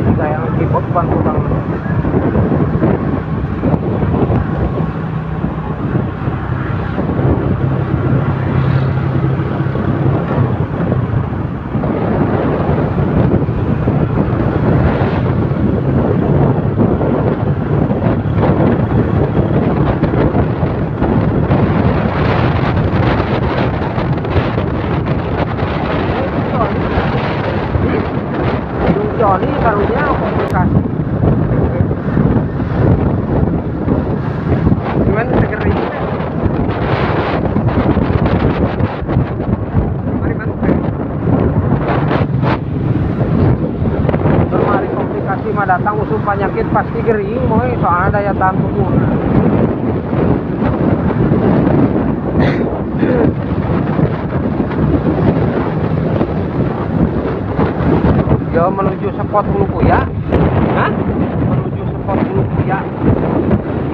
Jika yang keyboard ban kurang. Joni karunya komunikasi. Cuman segera ini. Mari mantep. Mari komplikasi mah datang usum penyakit pasti gering moe soalnya daya tahan tubuh. Ya menuju spot Bulukuya. Hah? Menuju spot Bulukuya.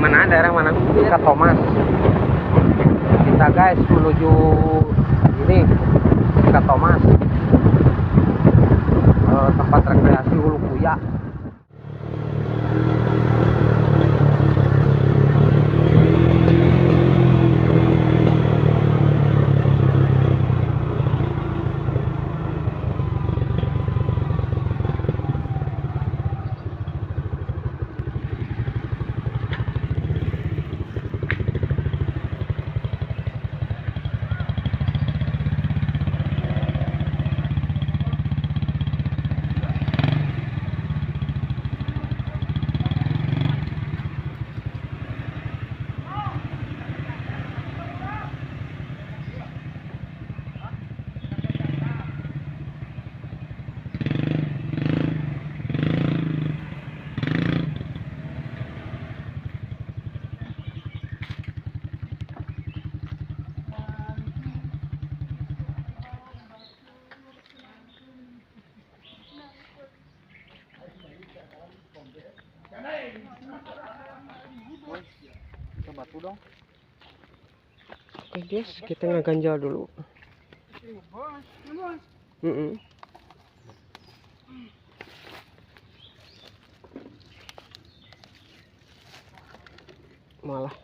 Mana daerah mana? Ke Thomas. Kita guys menuju ini ke Thomas. Tempat rekreasi Bulukuya. Batu dong. Oke guys, kita ngeganjal dulu. Malah.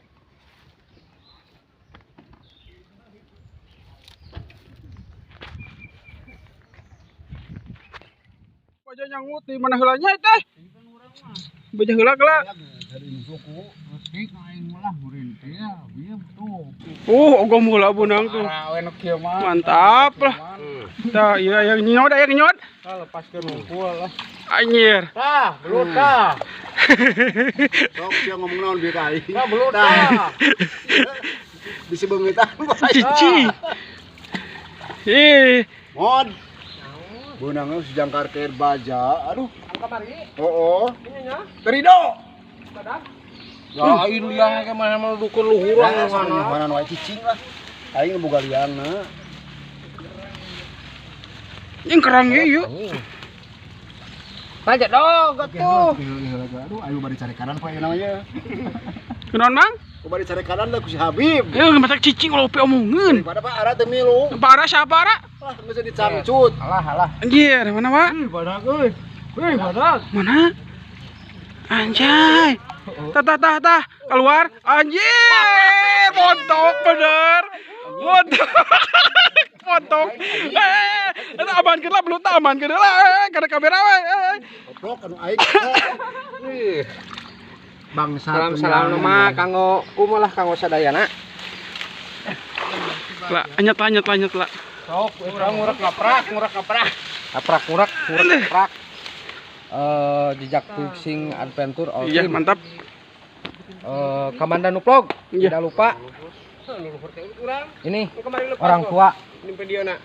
Baja nyangut di mana heulanya teh? Baja heula kela. Ogom heula beunang tuh. Mantap lah. Tah, iya yang nyot, aya nyot. Tah lepaskeun ngumpul lah. Anjir. Tah, belut tah. Sok sia ngomong naon bieu ka aing. Tah belut tah. Bisi beungitan bae. Cici. Ih, mod. Beunangna sejangkar keur baja. Aduh. Kamari. Heeh. Ini nya. Terido. Badak. Ya aing liang ke mana mana dukun luhuran mana mana wae cicing lah. Aing boga liangna. Yang kerang ieu. Baja dong atuh. Aduh, ayo bari cari kanan poe namanya. Kunaon, Mang? Bari cari kanan lah ku si Habib. Eh, matak cicing ulah ope omongeun. Daripada Pak Ara teu milu. Pak Ara siapa Ara? Lah, geus dicangcut. Alah, alah. Anjir, mana, Pak? Ih, badak euy. Wih, badak. Mana? Anjay. Tah tah tah tah, keluar. Anjir, montok bener. Montok. Montok. Eh, amankeun lah, belut amankeun lah. Kana kamera we. Goblok anu aing. Ih. Bangsa. Salam-salam mah kanggo kumaha lah kanggo sadayana. Lah, anyet lah, anyet lah, anyet lah. Sok, urang ngurek ngaprak, ngurek ngaprak. Ngaprak ngurek, ngurek ngaprak. Jejak Fishing Adventure All Iya, Team. Mantap. Kamandanu Vlog, iya. Tidak lupa. Ini orang tua. Ini videona.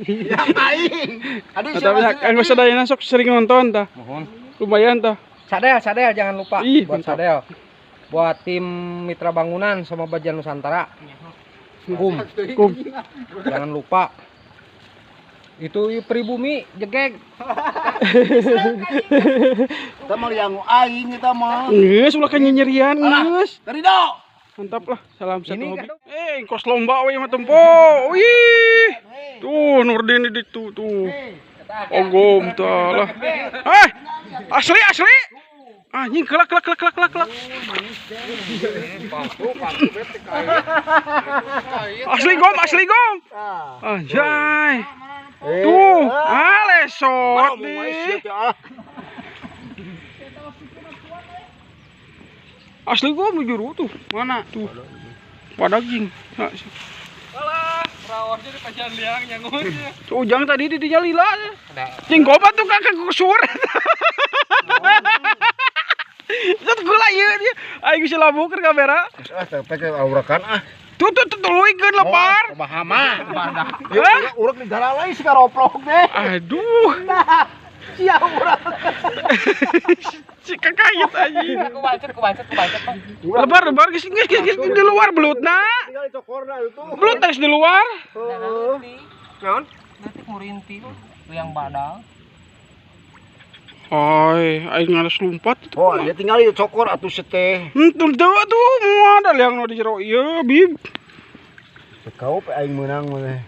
Ya aing. Aduh, siapa kanggo sadayana sok sering nonton tah. Mohon. Lumayan tah. Sadel, sadel jangan lupa. Ih, buat mantap. Sadel. Buat tim Mitra Bangunan sama Bagian Nusantara. Kum. Kum. Jangan lupa. Itu pribumi jegeg. Kita mau yang aing kita mah. Geus ulah ka nyerian geus. Terido. Mantap lah, salam satu Ini hobi. kan- Kos lomba we mah tempo. Wih. Tuh Nurdin di ditu tuh. Ogom tah lah. Eh, asli asli. Anjing kelak kelak kelak kelak kelak. Asli gom, asli gom. Anjay. Tuh, lesot nih. Asli gom juru tuh. Mana tuh? Padaging. Alah, rawasnya di pajan liang nyangun. Tuh ujang tadi di dinya lila. Cing goba tuh kakak kusur. Zat gula ieu dia. Aing geus labukeun kamera. Ah, teh aurakan ah. Tuh tuh tuh tuluikeun lebar. Kumaha mah? Ya urang di jalan lain si karoplok deh. Aduh. Sia urang. Si kakayet anjing. Ku bancet Bang. Lebar lebar geus geus geus di luar belutna. Tinggal dicokorna itu. Belut geus di luar. Heeh. Naon? Leutik murinti liang badal. Oi, aing ngalas lompat. Oh, ya tinggal ieu cokor atuh seteh. Henteu tuh moal ada liang nu di jero ieu, Bib. Kau aing meunang mah.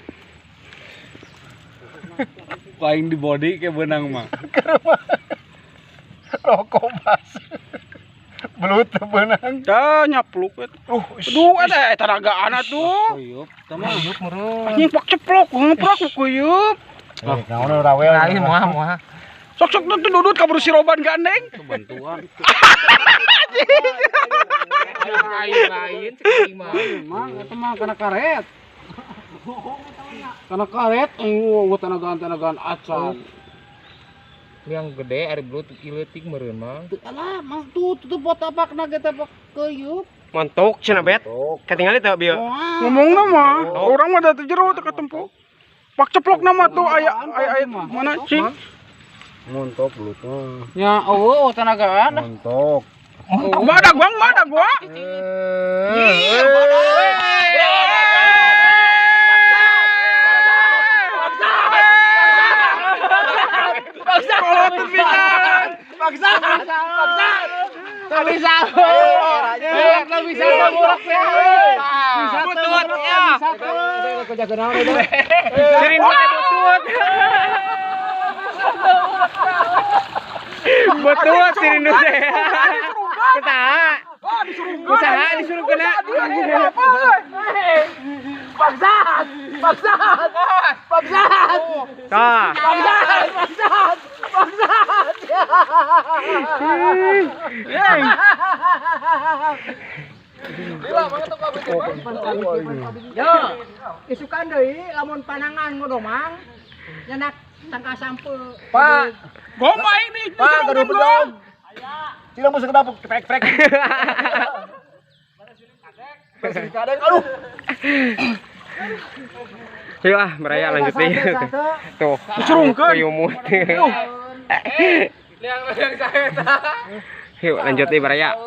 Aing di body ke beunang mah. Rokok mas. Belut teu beunang. Dah nyapluk eta. Aduh, eta tanagaan atuh. Kuyup, tah mah. Kuyup meureun. Anjing pak ceplok, ngeprak ku kuyup. Naon rawel. Lain moal moal. Sok sok tuh dudut kabur si Roban gandeng. Bantuan. Lain-lain cek mah. Mang eta mah kana karet. Kana karet eueuh tanagaan-tanagaan acan. Yang gede ari belut leutik meureun mah. Alah, mang tuh tutup tabakna ge tabak keuyeup. Montok cenah bet. Katingali teu bieu. Ngomongna mah, urang mah da teu jero teu katempo. Pak ceplok nama tuh aya aya mana cing? Montok belutnya. Ya, eueuh tanagaan. Montok. Mana gua, mana gua? Iya, Paksa. Paksa. Bisa. Bisa Butut ya. Sering butut. Butut sirindu teh. Kusaha? Kusaha disuruh kena. Bangsat. Bangsat. Bangsat. Tah. Bangsat. Bangsat. Bangsat. Yo, isukan deui lamun panangan ngodomang nyenak tangka sampe. Pak, goma ini. Pak, gaduh bedog. Tidak mau sekedap prek-prek. Kadek, aduh. Yuk ah, meraya lanjut deh. Tuh, disurungkeun. Kuyumut. Liang-liang saya. Yuk lanjut deh beraya.